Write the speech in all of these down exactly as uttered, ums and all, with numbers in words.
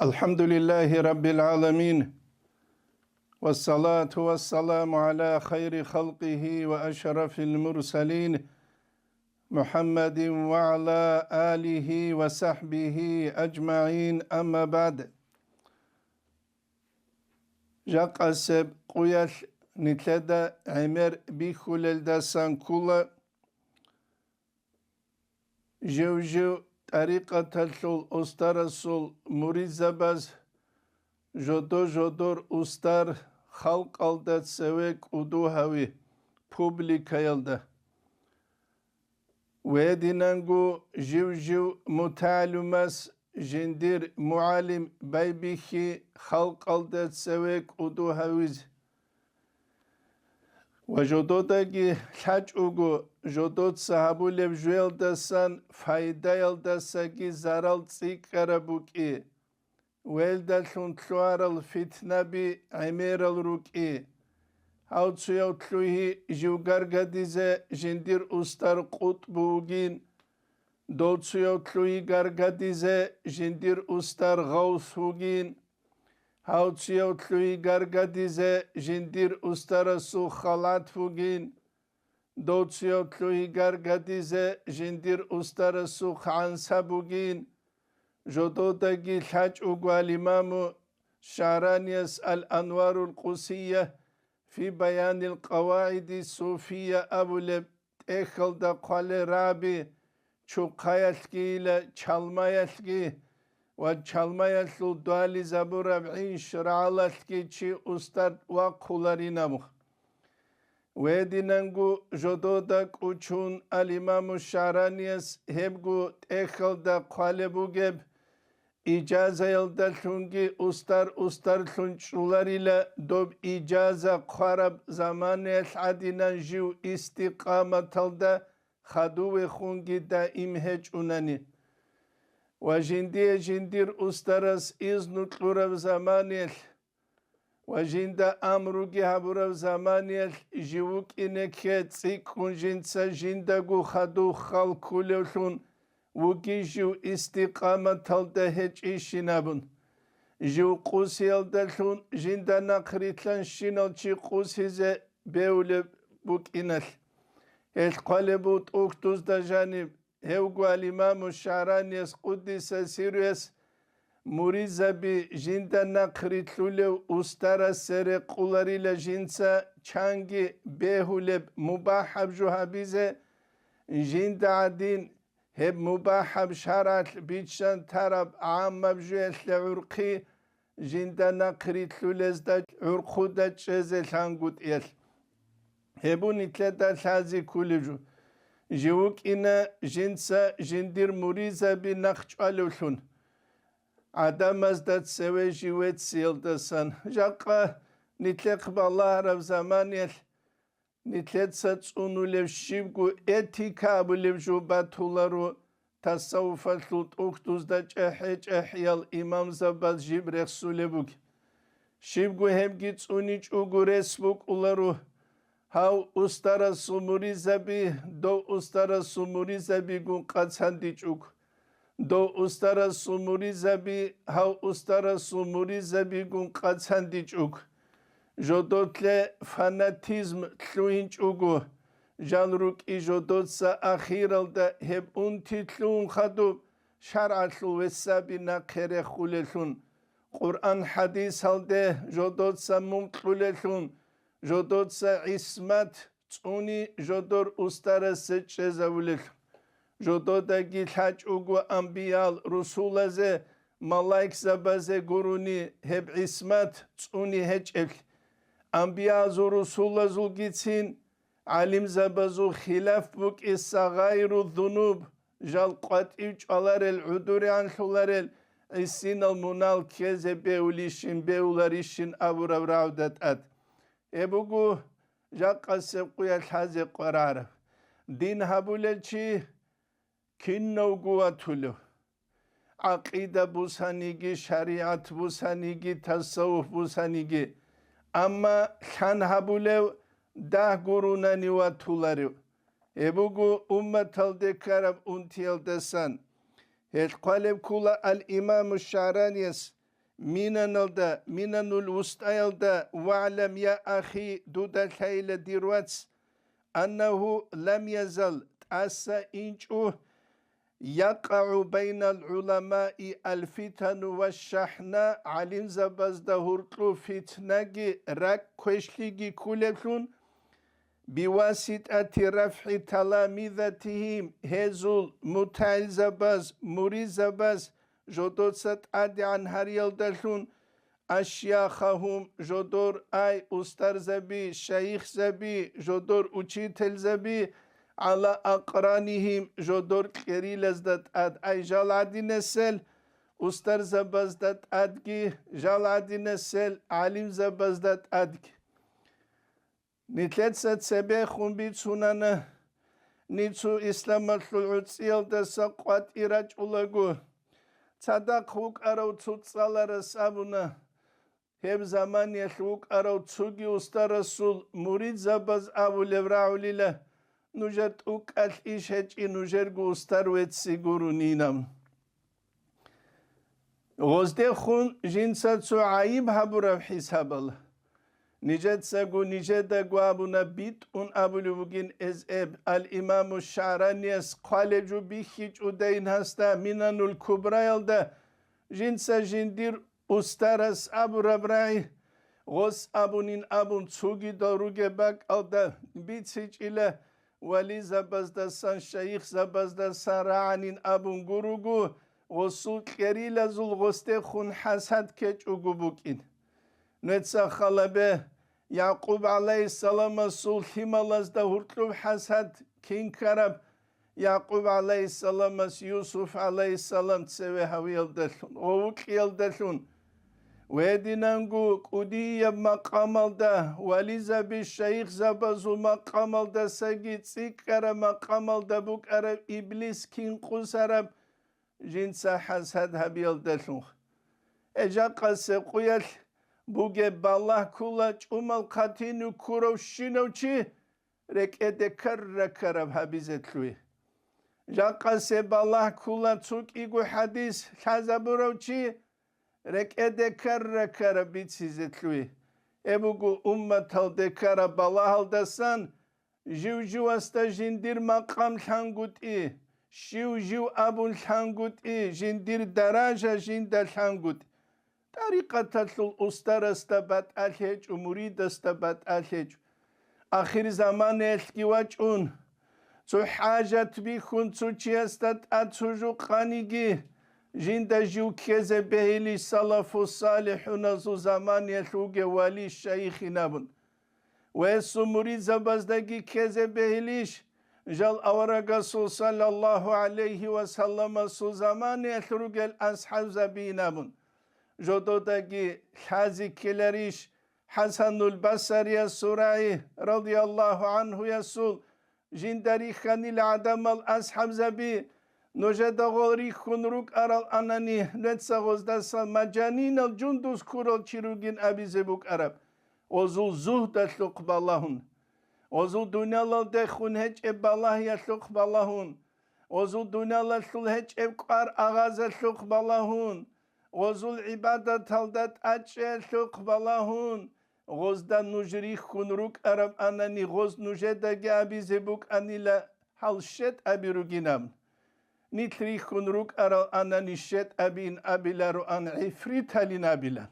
الحمد لله رب العالمين، والصلاة والسلام على خير خلقه وأشرف المرسلين، محمد وعلى آله وصحبه أجمعين، أما بعد. Жакъасеб къуялъ нилъеда гӀемер бихьулелдасан ккола жив-жив тӀарикъаталъул устарасул муридзабаз жодо-жодор устар халкъалда цеве кӀуду гьави публикаялда. Гьединанго жив-жив мутагӀалимас жиндир мугӀалим байбихьи халкъалда цеве кӀуду гьавизе. Ва жододаги лъачӀого, жодоца гьабулеб жуялдасан пайдаялдасаги зарал цӀикӀкӀараб букӀи. Велдалъун лъугьарал фитнаби гӀемерал рукӀи. Гьав цуяв лъугьи жив гаргадизе жиндир устар къутӀбу вугин, дов цуяв лъугьи гаргадизе жиндир устар гъавс вугин, гьав цуяв лъугьи гаргадизе жиндир устарасул халат вугин, дов цуяв лъугьи гаргадизе жиндир устарасул гӀанса бугин, жододаги лъачӀого ал-Имаму ШагӀранияс Ал-Анварул Къусия фи Баянил КъавагӀиди Суфия абулеб тӀехьалда хъвалел рагӀаби, чухъаялъгийила чалмаялъги ва чалмаялъул дугьализабураб гӀинш рагӀалалъги чи устар вахъуларинаб. Гьединанго жодода кӀучун ал-Имаму ШагӀранияс гьебго тӀехьалда хъвалеб бугеб, ижазаялдалъунги устар-устарлъун чӀоларила доб ижаза хъвараб заманаялъ гӀадинан жив истикъаматалда хадувехунги даим гьечӀунани. Ва жиндие жиндир устарас изну кьураб заманаялъ ва жинда амруги гьабураб заманаялъ жив вукӀине кке цӀикӀкӀун жинца жиндаго хадув хал ккулевлъун вугищ жив истикъаматалда гьечӀищин абун. Жив къусиялдалъун жинда нахърилълъанщинал чи къусизе бевулеб букӀиналъ. Гьелъ хъвалеб буго тӀухьдузда жаниб, гьевго ал-Имаму ШагӀранияс къуддиса сирругьу муридзаби жинда нахърилълъулев устарасе рекъуларила жинца чанги бегьулеб мубахӀаб жо гьабизе, жинда гӀадин гьеб мубахӀаб шаргӀалъ биччан тараб гӀаммаб жоялъе гӀурхъи жинда нахърилълъулезда гӀурхъуда чӀезе лъангутӀиялъ. Гьеб нилъеда лъазе кколеб жо. Жив вукӀина жинца жиндир муридзаби нахъ чӀвалевлъун, гӀадамазда цеве жив вецциялдасан. Жакъа нилъехъ балагьараб заманаялъ нилъеца цӀунулев щибго этика абулеб жо батуларо, тасаввуфалъул тӀухьдузда чӀехӀе-чӀехӀиял имамзабаз жиб рехсулеб бугеб. Щибго гьебги цӀуничӀого рес букӀуларо, гьав устарасул муридзаби дов устарасул муридзабигун къацандичӀого. Дов устарасул муридзаби гьав устарасул муридзабигун къацандичӀого. Жодорлъе фанатизм лъугьинчӀого, жал рукӀи жодоца ахиралда гьеб унти лъугьун хадуб шаргӀалъул весаби нахъе рехулеллъун, Къуръан-хӀадисалде жодоца мункьулеллъун, жодоца гӀисмат цӀуни жодор устарасе чӀезавулелъ. Жододаги лъачӀого амбиял русулазе, малаикзабазе гурони гьеб гӀисмат цӀуни гьечӀеблъ. Амбиязул русулазулгицин гӀалимзабазул хилаф букӀи сагъайру зунуб, жал къватӀив чӀваларел, гӀудурианлъуларел, гӀисинал мунал ккезе бевулищин, бевуларищин абураб рагӀуда тӀад. Гьеб буго жакъасеб къуялъ лъазе къварараб. Дин гьабулел чи кинавго ватулев. ГӀакъида бусаниги, шаригӀат бусаниги, тасаввуф бусаниги. Амма лъан гьабулев дагь гурунани ватуларев. Гьеб буго умматалде ккараб унтиялдасан. Гьелъ хъвалеб ккола ал-Имаму ШагӀранияс, Минаналда, Минанул вустӀаялда, вагӀлам, я ахи, дуда лъайила, дир вац, аннагьу лам язал, тӀаса инчӀо, якъагӀу байнал гӀуламаи алфитану вашшахӀна, гӀалимзабазда гьуркьу фитнаги ракӀ-квешлъиги кколеблъун, биваситӀати рафгӀи таламизатигьим, гьезул мутагӀилзабаз, муридзабаз жодоца тӀадегӀан гьариялдалъун, ашяхахум, жодор ай устарзаби, шайихзаби, жодор учительзаби, гӀала акъранихим, жодор кьерилазда тӀад, ай жал гӀадинасел устарзабазда тӀадги, жал гӀадинасел гӀалимзабазда тӀадги. Нилъеца цебехун бицунана, нилъ цо исламалъул гӀуцӀиялдаса къватӀир рачӀулаго, цадахъ вукӀарав цо цӀаларас абуна, гьеб заманиялъ вукӀарав цоги устарасул муридзабаз абулеб рагӀулила, нужер тӀукӀалъ иш гьечӀин, нужерго устар вецци гурунинан. Гъоздехун жинца цо гӀайиб гьабураб хӀисабал. Нижецаго нижедаго абуна битӀун абулеб бугин эзэб, ал-Имаму ШагӀраниялъ хъвалеб жо бихьичӀодайин гьасда Минанул Кубраялда, жинца жиндир устарас абураб рагӀи, гъос абунин абун цогидал ругеб бакӀалда бицичӀила, вализабаздасан, шайихзабаздасан рагӀанин абун гуруго, гъосул кьерилазул гъосдехун хӀасад ккечӀого букӀин. Нуца халабе, Якъуб гӀалайгьиссаламасул лъималазда гьуркьуб хӀасад кин ккараб, Якъуб гӀалайгьиссаламас Юсуф гӀалайгьиссалам цеве гьавиялдалъун ва вукьиялдалъун, гьединанго кӀудияб макъамалда, вализаби шайихзабазул макъамалдасаги цӀикӀкӀараб макъамалда букӀараб иблис кин къусараб жинца хӀасад гьабиялдалъун. Э, жакъасеб къуялъ бугеб балагь ккула чӀумал хъатинив ккуравщинав чи рекӀеде ккара-ккараб гьабизе лъугьи. Жакъасеб балагь ккула цо кӀиго хӀадис лъазабурав чи рекӀеде ккара-ккараб бицизе лъугьи. Гьеб буго умматалде ккараб балагьалдасан жив-живасда жиндир макъам лъангутӀи, щив-жив абун лъангутӀи, жиндир даража жинда лъангутӀи. ТӀарикъаталъул устарасда батӀалъи гьечӀо, муридасда батӀалъи гьечӀо. Ахирзаманаялъги вачӀун, цо хӀажат бихьун цо чиясда тӀад цо жо къаниги, жинда жив ккезе бегьилищ салафу-салихӀуназул заманаялъ вугев вали-шайихин абун. Ва гьесул муридзабаздаги ккезе бегьилищ, жал аварагасул саллаллагьу гӀалайгьи ва салламасул заманаялъ ругел асхӀабзабиин абун. Жододаги лъази ккеларищ ХӀасанул Басариясул рагӀи, радияллагьу гӀанхуясул, жинда рихьанил гӀадамал асхӀабзаби, нужеда гъол рихьун рукӀарал анани, нуца гъоздаса мажанинал жундуз ккурал чи ругин абизе букӀараб. Гъозул зугьдалъухъ балагьун, гъозул дуниялалдехун гьечӀеб балагьиялъухъ балагьун, гъозул дуниялалъул гьечӀеб кӀвар агъазалъухъ балагьун, гъозул гӀибадаталда тӀачӀиялъухъ балагьун, гъозда нуж рихьун рукӀараб анани, гъоз нужедаги абизе букӀанила гьал щетӀаби ругин абун. Нилъ рихьун рукӀарал анани щетӀабиин абилароан, гӀифриталин абилан.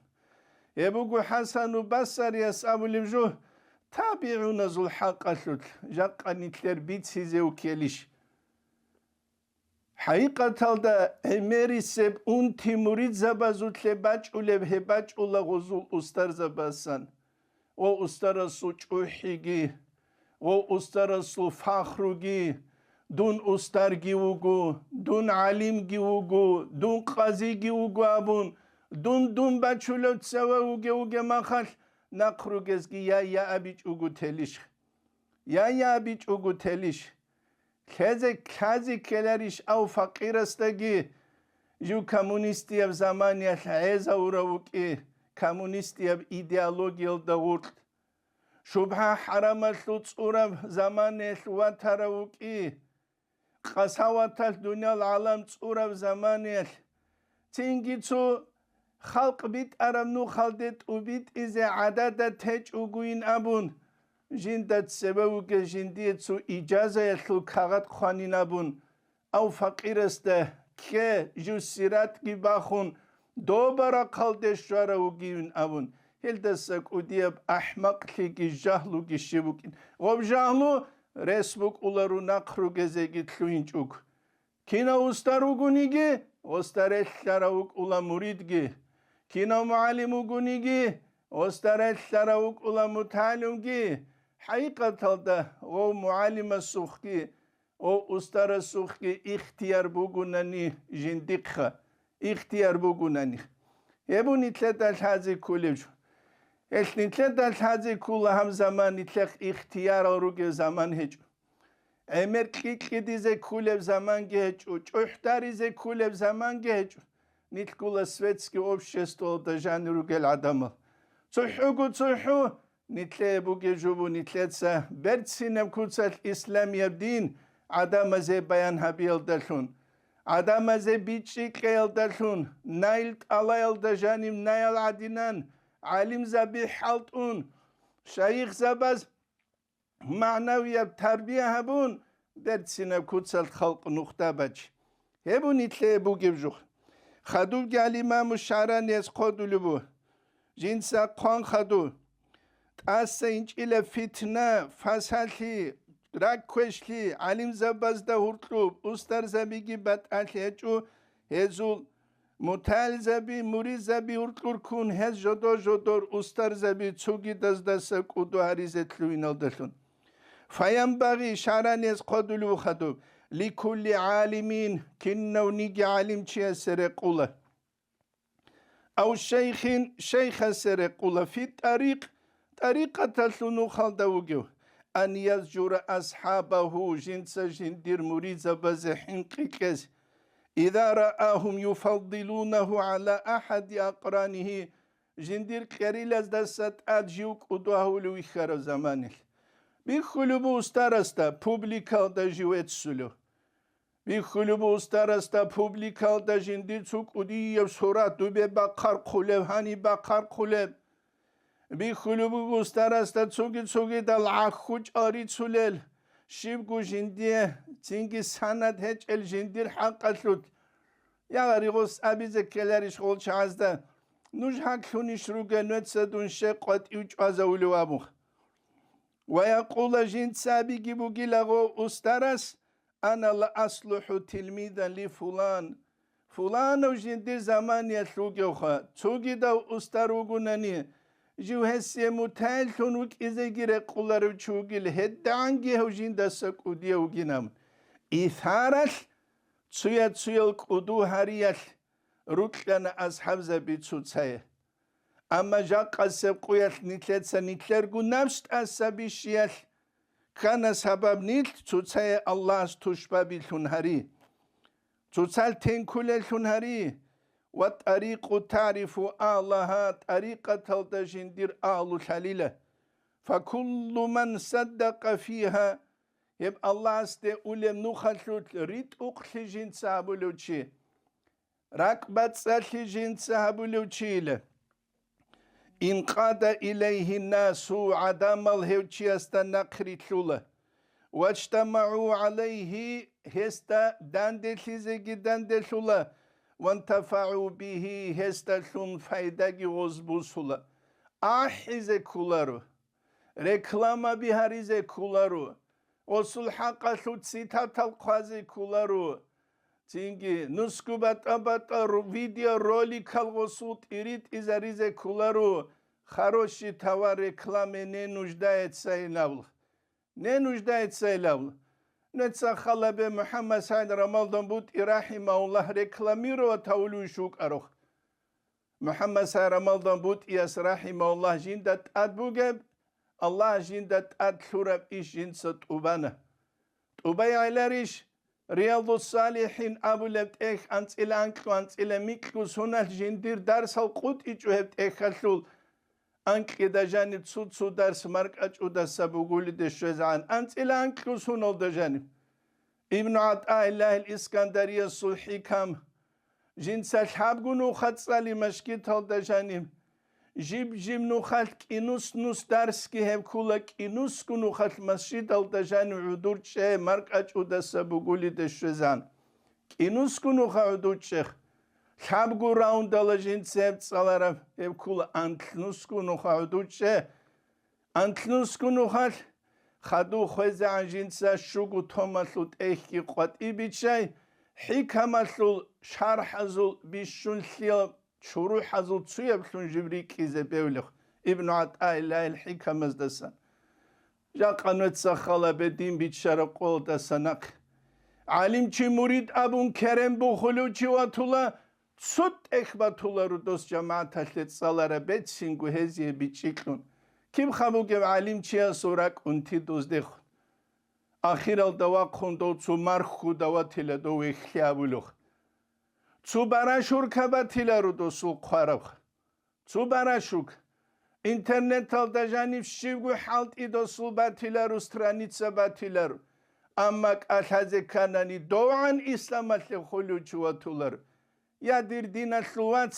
Гьеб буго ХӀасану Басарияс абулеб жо, табигӀуназул хӀакъалъулъ жакъа нилъер бицизе вуккелищ? ХӀакъикъаталда гӀемерисеб унти муридзабазулъе бачӀулеб гьеб бачӀула гъозул устарзабасан. О, устарасул чӀухӀиги, о, устарасул фахруги, дун устарги вуго, дун гӀалимги вуго, дун къазиги вуго абун, дун дун бачулев цеве вуге-вуге махалъ, нахъ ругезги я-я абичӀого телищ? Я-я абичӀого телищ? Лъезе лъази ккеларищ ав факъирасдаги, жив коммунистияб заманиялъ гӀезавурав вукӀи, коммунистияб идеологиялда гъуркь, шубгьа-хӀарамалъул цӀураб заманиялъ ватарав вукӀи, къасаваталъ дуниял гӀалам цӀураб заманиялъ, цинги цо халкъ битӀараб нухалде тӀубитӀизе гӀадада течӀ вугуин абун, жинда цебе вугев жиндие цо ижазаялъул кагъат хъванин абун, ав факъирасда кке, жив сиратги бахун, доба рахъалде щварав вугивин абун, гьелдаса кӀудияб ахӀмакълъиги жагьлуги щиб букӀин. Гъоб жагьлу рес букӀулару нахъ ругезеги лъугьинчӀуг. Кинав устар вугониги, устарелъарав вукӀула муридги. Кинав мугӀалим вугониги, устарелъарав вукӀула мутагӀалимги. ХӀакъикъаталда, гъов мугӀалимасухъги, гъов устарасухъги ихтияр бугунани жиндихъа, ихтияр бугунани. Гьеб нилъеда лъазе кколеб жо. Гьелъ нилъеда лъазе ккола гьаб заман, нилъехъ ихтиярал ругев заман гьечӀо. ГӀемер кьикьидизе кколеб заманги гьечӀо, чӀухӀдаризе кколеб заманги гьечӀо. Нилъгула светский обществоялда жанир ругел гӀадамал. ЦохӀого цохӀо, нилъее бугеб жо бу нилъеца берцинаб куцалъ исламияб дин гӀадамазе баян гьабиялдалъун, гӀадамазе бичӀчӀи кьеялдалъун, найл тӀалаялда жаниб наял гӀадинан, гӀалимзаби хӀалтӀун, шайихзабаз магӀнавияб тарбия гьабун, берцинаб куцалъ халкъ нухда бач. Гьеб нилъее бугеб жо. Хадубги ал-Имаму ШагӀранияс хъодулеб бу. Жинца хъван хадув. ТӀаса инчӀила фитна, фасалъи, ракквешлъи, гӀалимзабазда гьуркьуб, устарзабиги батӀалъи гьечӀо, гьезул мутагӀилзаби, муридзаби гьуркьур ккун, гьез жодор-жодор устарзаби цогидаздаса кӀуду гьаризе лъугьиналдалъун. Фаянбагъи, ШагӀранияс хъодулев хадуб, ликулли гӀалимин, кинавниги гӀалимчиясе рекъула. Ав шайхин, шайхасе рекъула, фи тӀарикъ, тӀарикъаталъул нухалда вугев, ан язжура асхӀабагьу, жинца жиндир муридзабазе хӀинкъи кьез, иза раахум юфаддилунагьу гӀала ахӀади акъранигьи, жиндир кьерилаздаса тӀад жив кӀуду гьавулев вихьарав заманилъ. Бихьулеб бу устарасда, публикалда жив эцулев. Бихьулеб бу устарасда, публикалда жиндир цо кӀудияб сурат дубе бахъархъулеб, гьаниб бахъархъулеб. Бихьулеб буго устарасда цоги-цогидал гӀахьучӀал рицулел, щибго жиндие цинги санад гьечӀел жиндир хӀакъалъулъ. Я гъаригъос абизе ккеларищ гъолчагӀазда, нуж гьаглъунищ ругел, нуца дун щекъ къватӀив чӀвазавулев абун. Ва якъула, жинца абиги бугила гъов устарас, ана ла аслухӀу тилмидан ли фулан. Фуланав жиндир заманиялъ вугевха, цогидав устар вугунани, жив гьесие мутагӀиллъун вукӀизеги рекъуларев чи вугил, гьедигӀанги гьев жиндаса кӀудияв вугинаб. Исаралъ, цуя-цуял кӀуду гьариялъ рукьана асхӀабзаби цоцае. Амма жакъасеб къуялъ нилъеца нилъерго напс тӀаса бищиялъ ккана сабаб нилъ цоцае Аллагьас тушбабилъун гьари, цоцал тенкулеллъун гьари ва тӀарикъу тарифу агьлагьа, тӀарикъаталда жиндир агьлу лъалила. Факуллу ман саддакъа фигьа, гьеб Аллагьасде улеб нухалъулъ ритӀухълъи жинца гьабулев чи, ракӀбацӀцӀалъи жинца гьабулев чийила. Инкъада илайгьи насу, гӀадамал гьев чиясда нахърилълъула. ВажтамагӀу гӀалайгьи, гьесда данделъизеги данделъула, вантафагӀу бигьи, гьесдалъун пайдаги гъоз бусула. АхӀизе кколаро, рекламаби гьаризе кколаро, гъосул хӀакъалъулъ цитатал хъвазе кколаро, цинги нусгу батӀа-батӀа ру-, видеороликал гъосул тӀиритӀизаризе кколаро, хороший товар рекламы не нуждается илавла. Не нуждается илавла. Нуца халабе МухӀаммад СагӀид Рамалдан БутӀи рахӀимагьуллагь рекламировать гьавулев вукӀарох. МухӀаммад СагӀид Рамалдан БутӀияс рахӀимагьуллагь жинда тӀад бугеб, Аллагь жинда тӀад лъураб иш жинца тӀубана. ТӀубай гӀеларищ, Риядус-СалихӀин абулеб тӀехь анцӀила анкьу, анцӀила микьу суналъ жиндир дарсал къутӀичӀо гьеб тӀехьалъул, анкьида жаниб цо-цо дарс маркӀачӀудаса бугулиде щвезегӀан, анцӀила анкьу суналда жаниб. Ибну ГӀатаиллагьил Искандариясул хӀикам, Жинца лъабго нуха цӀали машгиталда жаниб. Жиб-жиб нухалъ кӀинус-нус дарсги гьеб ккула, кӀинусго нухалъ машгиталда жаниб гӀудурчӀе маркӀачӀудаса бугулиде щвезан. КӀинусго нуха гӀудурчӀех. Лъабго раундала жинца гьеб цӀалараб гьеб ккула, анлънусго нуха гӀудурчӀе. Анлънусго нухалъ хадув хвезегӀан жинца щуго томалъул тӀехьги къватӀи биччай, хӀикамалъул шархӀазул бищун лъила чурухӀазул цуяблъун жиб рикӀкӀизе бевлихъ Ибну ГӀатӀаиллагьил хӀикамаздасан. Жакъа нуца халабе дин биччараб къолдаса нахъ. ГӀалимчи мурид абун керен бухулев чи ватула, цо тӀехь батуларо дос жамагӀаталъе цӀалараб бецинго гьезие бичӀчӀи кьун. Киб хабугев гӀалимчиясул ракӀ унти доздехун. Ахиралда вахъун дов цо мархьуда ватила дов вехлъи абулев. Цо барашурка батиларо досул хъвараб. Цо барашук. Интернеталда жаниб щибго хӀалтӀи досул батиларо, страница батиларо. Амма кӀалъазе кканани довгӀан исламалъе хулев чи ватулар. Я, дир диналъул вац,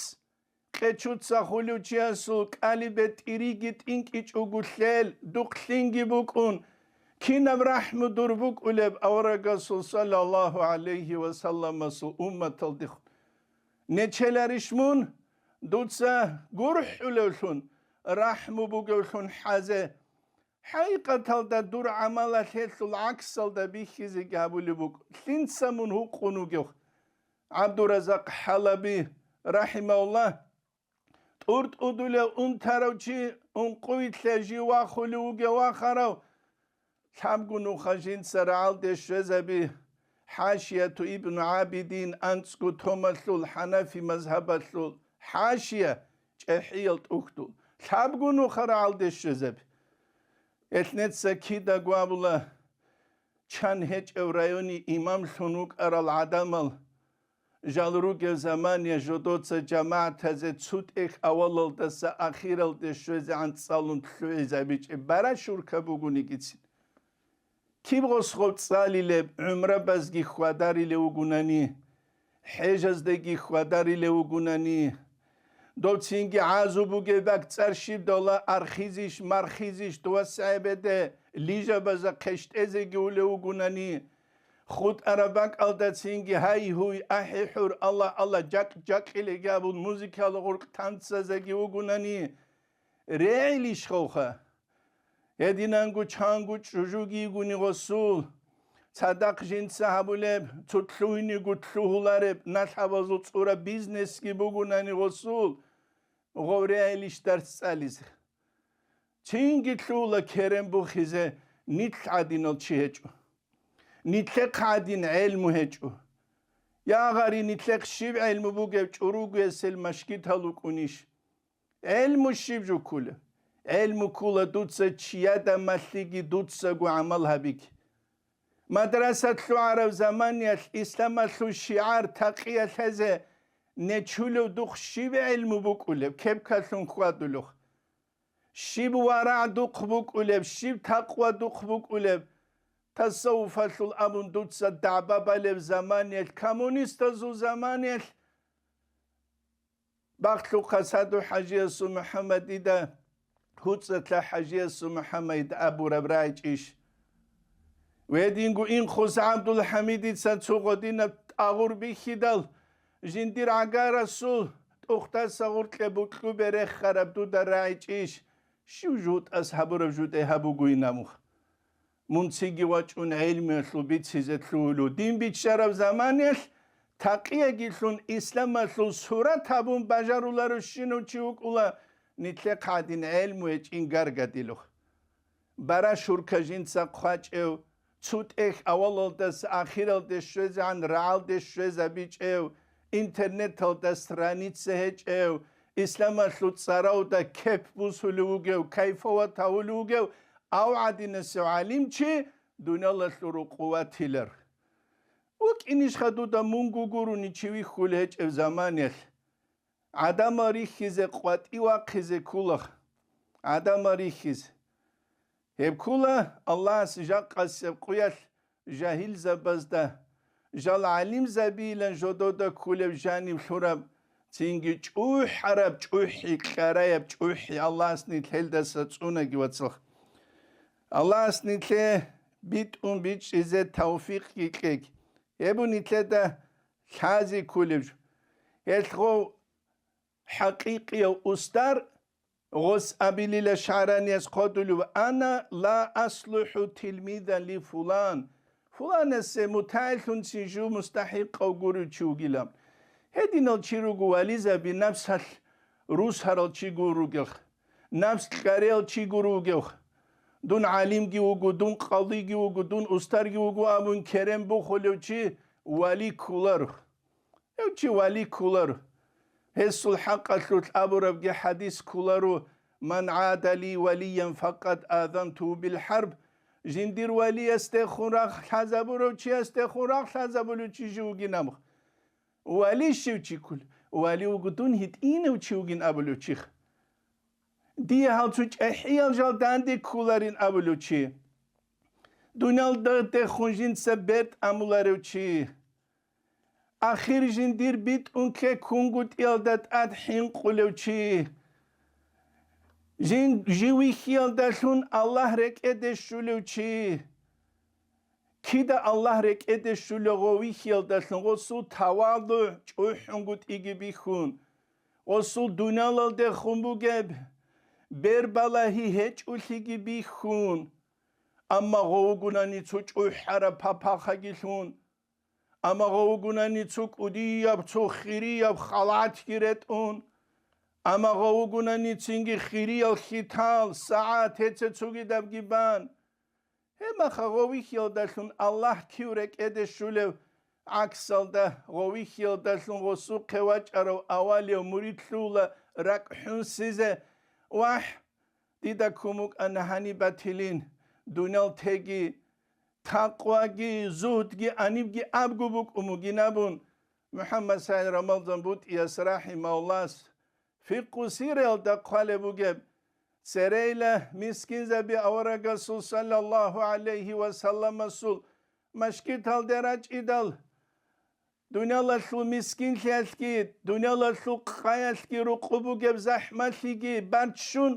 къечуца хулев чиясул кӀалибе тӀириги тӀинкӀичӀого лъел, духълъинги букӀун, кинаб рахӀму дур букӀулеб аварагасул саллаллагьу гӀалайгьи ва салламасул умматалдехун. Нечеларищ мун, дуца гурхӀулевлъун, рахӀму бугевлъун хӀазе? ХӀакъикъаталда дур гӀамалалъ гьелъул гӀаксалда бихьизеги гьабулеб букӀ. Лъинца мун гьукъун вугев? ГӀабдуразакъ ХӀалаби, рахӀимагьуллагь, тӀуртӀудулев унтарав чи, ункъуйлъа жив вахулев вугев вахарав, лъабго нуха жинца рагӀалде щвезаби, ХӀашияту Ибну ГӀабидин анцӀго томалъул хӀанафи мазгьабалъул хӀашия, чӀехӀиял тӀухьдул, лъабго нуха рагӀалде щвезаби. Гьелъ неца кидаго абула, чан гьечӀев районе имамлъун вукӀарал гӀадамал, жал ругев замания жодоца жамагӀатазе цо тӀехь авалалдаса ахиралде щвезегӀан цӀалун лъугӀизабичӀеб барашурка бугонигицин. Киб гъосгъоб цӀалилеб, гӀумрабазги хьвадарилев вугунани, хӀежаздаги хьвадарилев вугунани, дов цинги гӀазу бугеб бакӀ цӀар щибдала архизищ, мархизищ, дова сагӀебеде, лижабаза хъещтӀезеги улев вугунани, хутӀараб бакӀалда цинги гьай-гьуй, ахӀи-хӀур, алла-алла, жакь-жакьилеги абун музыкала гъуркь танцазеги вугунани, регӀилищ хавха? Гьединанго чанго чӀужуги йигуни гъосул, цадахъ жинца гьабулеб, цо лъугьиниго лъугьулареб, налъабазул цӀураб бизнесги бугунани гъосул, гъов регӀилищ дарс цӀализе? Цинги лъугьула керен бухизе нилъ гӀадинал чи гьечӀо. Нилъехъ гӀадин гӀелму гьечӀо. Я, гъари, нилъехъ щиб гӀелму бугеб, чӀуругуясел машгитал рукӀунищ? ГӀелму щиб жо ккула? ГӀелму ккула дуца чияда малъиги дуцаго гӀамал гьабиги. Мадраса лъугӀараб заманиялъ исламалъул шигӀар такъия лъезе нечулев духъ щиб гӀелму букӀулеб, кепкалъун хьвадулев? Щиб варагӀ духъ букӀулеб, щиб такъва духъ букӀулеб? Тасаввуфалъул абун дуца дагӀба балеб заманиялъ, коммунистазул заманиялъ, Бахлъухъа Саду-ХӀажиясул МухӀаммадида, ГьуцӀалъа ХӀажиясул МухӀаммадида абураб рагӀичӀищ? Гьединго Инхус ГӀабдулхӀамидица цо гъодинаб тӀагъур бихьидал, жиндир гӀагарасул тӀухьдаса гъуркьа букьубе рехараб дуда рагӀичӀищ? Щив жутӀас гьабураб жутӀе гьабугойин абун? Мун цинги вачӀун гӀелмуялъул бицизе лъугьулев дин биччараб заманиялъ, такъияги лъун исламалъул сурат гьабун бажаруларевщинав чи вукӀула, нилъехъ гӀадин гӀелму гьечӀин гаргадилух. Бара шурка жинца хъвачӀев, цо тӀехь авалалдаса ахиралде щвезегӀан рагӀалде щвезабичӀев, интернеталда страница гьечӀев, исламалъул цӀаравда кеп бусулев вугев, кайфават гьавулев вугев, Ав гӀадинасев гӀалимчи дуниялалъул рукъу ватилар. ВукӀинищха дуда мунго гурони чи вихьулев гьечӀеб заманиялъ? ГӀадамал рихьизе къватӀи вахъизе ккола. ГӀадамал рихьизе. Гьеб ккола Аллагьас жакъасеб къуялъ жагьилзабазда, жал гӀалимзабийилан жодода кколеб жаниб лъураб, цинги чӀухӀараб, чӀухӀи кьараяб, чӀухӀи Аллагьас нилъелдаса цӀунаги, вацал. Аллагьас нилъе битӀун бичӀчӀизе тавфикъги кьеги. Гьеб нилъеда лъази кколеб жо. Гьелъ гъов хӀакъикъияв устар гъос абилила шагӀранияс хъодулев: «Ана ла аслухӀу тилмидан ли фулан». Фуланасе мутагӀиллъунцин жив мустахӀикъав гурев чи вугилан. Гьединал чи руго вализаби, напсалъ русарал чи гур ругелха, напс кьариял чи гур вугевха. Дун гӀалимги вуго, дун къадиги вуго, дун устарги вуго абун керен бухулев чи вали кколаро. Гьев чи вали кколаро. Гьесул хӀакъалъулъ абурабги хӀадис кколаро: «Ман гӀада ли валиян факъад азанту бил хӀарб». Жиндир валиясдехун рагъ лъазабурав чиясдехун рагъ лъазабулев чи жив вугин абу. Вали щив чи кколев? Вали вуго дун гьитӀинав чи вугин абулев чиха. Дие гьал цо чӀахӀиял жал данде кколарин абулев чи. Дуниялда дехун жинца бертӀ амуларев чи. Ахир жиндир битӀун ккеккунгутӀиялда тӀад хӀинкъулев чи. Жин, жив вихьиялдалъун Аллагь рекӀеде щулев чи. Кида Аллагь рекӀеде щулев гъов вихьиялдалъун, гъосул тавадугӀ чӀухӀунгутӀиги бихьун, гъосул дуниялалдехун бугеб бербалагьи гьечӀолъиги бихьун. Амма гъов вугунани цо чӀухӀараб папахъаги лъун, амма гъов вугунани цо кӀудияб, цо хирияб халатги ретӀун, амма гъов вугунани цинги хириял хьитал, сагӀат гьеце цогидабги бан. Гьеб мехалъ гъов вихьиялдалъун Аллагь кив рекӀеде щулев, гӀаксалда, гъов вихьиялдалъун гъосухъе вачӀарав авалияв мурид лъугьула ракӀ хӀунсизе: «ВахӀ, дида ккун букӀана гьаниб батилин, дуниял теги, такъваги, зугьдги, анибги абго букӀун бугин», абун, МухӀаммад СагӀид Рамазан БутӀияс рахӀимагьуллагьас Фикъу сиралда хъвалеб бугеб, церейила мискинзаби аварагасул саллаллагьу гӀалайгьи ва салламасул машгиталде рачӀидал, дуниялалъул мискинлъиялъги, дуниялалъул къаялъги рукъу бугеб захӀмалъиги баччун,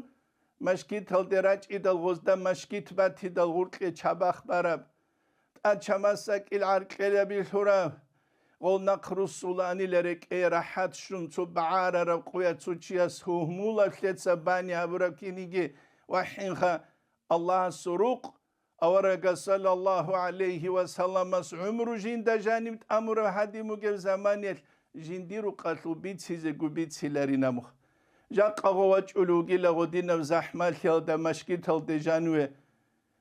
машгиталде рачӀидал гъозда машгит батидал гъуркье чабахъ бараб. ТӀад чамасакӀил гӀаркьелаби лъурав, гъол нахъ руссуланила рекӀее рахӀат щун, цо багӀарараб къуя цо чияс гьугьмулаблъица бани гьабураб киниги вахӀинха. Аллагьасул рукъ, аварагас саллаллагьу гӀалайгьи ва салламас гӀумру жинда жаниб тӀамураб гьадин бугеб заманиялъ жиндир рукъалъул бицизего бициларин абухъ. Жакъа гъо вачӀулев вугила гъодинаб захӀмалъиялда машгиталде жаниве.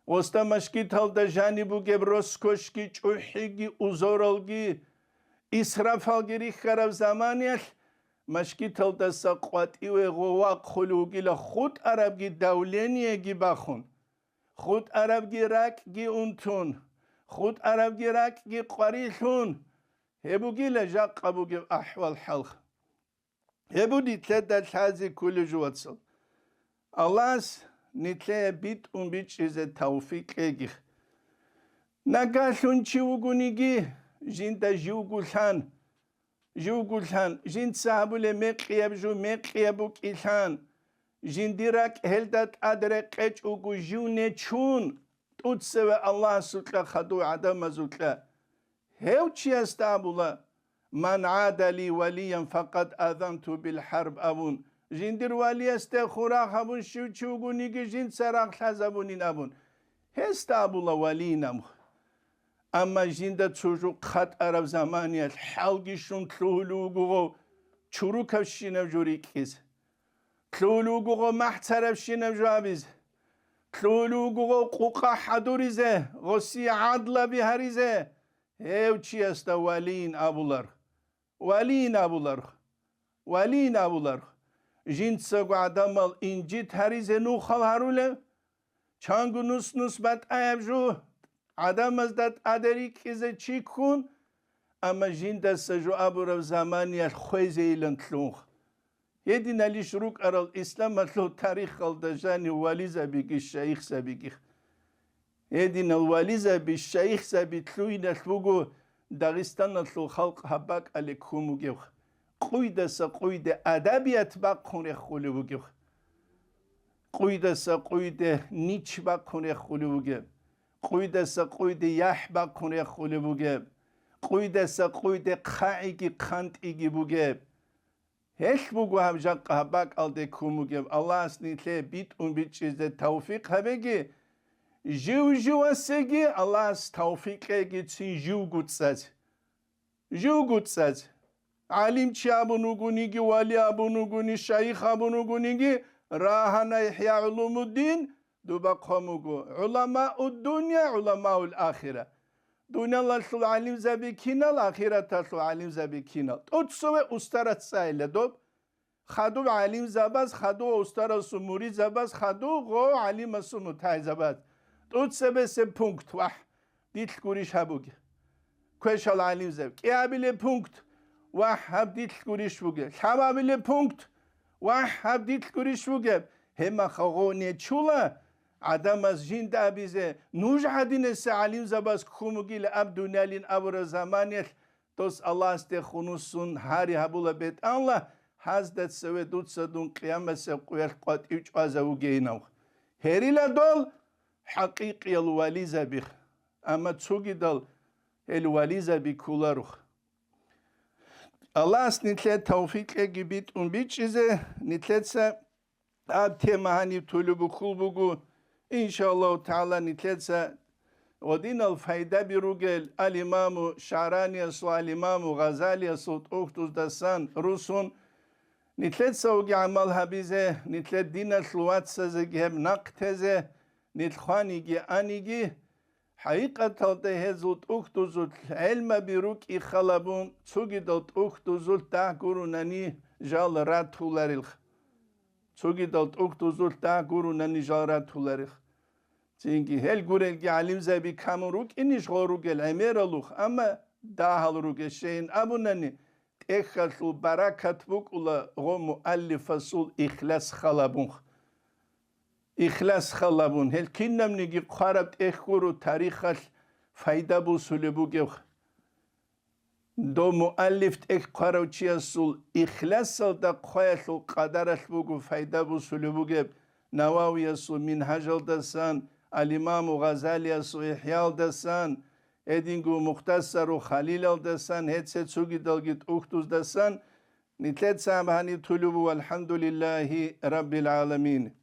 Гъосда машгиталда жаниб бугеб роскошги, чӀухӀиги, узоралги, исрафалги рихьараб заманиялъ, машгиталдаса къватӀиве гъо вахъулев вугила хутӀарабги давлениеги бахун, хутӀарабги ракӀги унтун, хутӀарабги ракӀги къварилъун. Гьеб бугила жакъа бугеб ахӀвал-хӀал. Гьеб нилъеда лъази кколеб жо, вацал. Аллагьас нилъее битӀун бичӀчӀизе тавфикъ кьегих. Нагагьлъун чи вугониги, жинда живго лъан, живго лъан, жинца гьабулеб мекъияб жо мекъияб букӀилъан, жиндир ракӀ гьелда тӀад рекъечӀого жив нечун, тӀуцеве Аллагьасукьа хадув гӀадамазукьа. Гьев чиясда абула: «Ман гӀада ли валиян факъад азанту бил хӀарб», – абун, жиндир валиясде хурагь гьабун щив чи вугониги жинца рагъ лъазабунин абун, гьесда абула валийин абун. Амма жинда цо жо хъатӀараб заманиялъ хӀалги щун лъугьулев вуго гъов чурукабщинаб жо рикӀкӀизе. Лъугьулев вуго гъо махӀцарабщинаб жо абизе, лъугьулев вуго гъо къукъа хӀадуризе, гъосие гӀадлаби гьаризе, гьев чиясда валийин абулар, валийин абулар, валийин абулар. Жинцаго гӀадамал инжит гьаризе нухал гьарулев, чанго нус-нус батӀаяб жо гӀадамазда тӀаде рикӀкӀизе чи ккун, амма жиндаса жо абураб заманиялъ хвезейилан лъунха. Гьединалищ рукӀарал исламалъул тарихалда жанив вализабиги шайихзабиги. Гьединал вализаби, шайихзаби лъугьиналъ буго Дагъистаналъул халкъ гьаб бакӀалде ккун бугев, къуйдаса къуйде адабият бахъун рехулев вугев, къуйдаса къуйде нич бахъун рехулев вугев, къуйдаса къуйде яхӀ бахъун рехулев вугев, къуйдаса къуйде хъагӀиги хъантӀиги бугеб. Гьелъ буго гьаб жакъа гьаб бакӀалде ккун бугеб. Аллагьас нилъее битӀун бичӀчӀизе тавфикъ гьабеги, жив-живасеги Аллагьас тавфикъ кьеги цин живго цӀазе. Живго цӀазе. ГӀалимчи абун вугониги, вали абун вугони, шайих абун вугониги, рагьана ИхӀя гӀулумуддин, дуба хъван буго: «ГӀуламауддуния, гӀуламаул ахира». Дуниялалъул гӀалимзаби кинал, ахираталъул гӀалимзаби кинал. ТӀоцеве устарас цӀайила доб. Хадуб гӀалимзабаз, хадув устарасул муридзабаз, хадув гъо гӀалимасул мутагӀилзабаз. ТӀоцебесеб пункт, вахӀ, дилъ гурищ гьабуге. Квешал гӀалимзаб. КӀиабилеб пункт, вахӀ, гьаб дилъ гурищ бугеб. Лъабабилеб пункт, вахӀ, гьаб дилъ гурищ бугеб. Гьеб мехалъ гъо нечула, гӀадамаз жинда абизе, нуж гӀадинаса гӀалимзабаз ккун бугила аб дуниялин абураб заманиялъ, дос Аллагьасде хунусун гьари гьабула бетӀанла, гьазда цеве дуца дун къиямасеб къуялъ къватӀив чӀвазавугейинав. Гьерила дол хӀакъикъиял вализаби, амма цогидал гьел вализаби кколаро. Аллагьас нилъее тавфикъ кьеги битӀун бичӀчӀизе, нилъеца гьаб тема гьаниб толеб бухьул буго. Иншаллагьу тагӀала, нилъеца гьединал пайдаби ругел ал-Имаму ШагӀраниясул, ал-Имаму Гъазалиясул тӀухьдуздасан русун, нилъецаги гӀамал гьабизе, нилъер диналъул вацазеги гьеб нахъ тезе, нилъ хваниги аниги, ХӀакъикъаталда гьезул тӀухьдузул гӀелмаби рукӀи халабун, цогидал тӀухьдузул дагь гурунани жал ратуларилха. Цогидал тӀухьдузул дагь гурунани жал ратуларилха. Цинги гьел гурелги гӀалимзаби камун рукӀинищ гъо ругел гӀемералухъ, амма дагьал ругел щейин абунани, тӀехьалъул баракат букӀула гъо муаллифасул ихлас халабунха. Ихлас халабун, гьел кинабниги хъвараб тӀехь гуро тарихалъ пайда бусулеб бугев. Дов муаллиф тӀехь хъварав чиясул ихласалда хъваялъул къадаралъ буго пайда бусулеб бугеб Нававиясул Мингьажалдасан, ал-Имаму Гъазалиясул ИхӀялдасан, гьединго Мухтасару Халилалдасан, гьеце цогидалги тӀухьдуздасан, нилъеца гьаб гьаниб тулеб буго, валхӀамдулиллагьи раббил гӀаламин.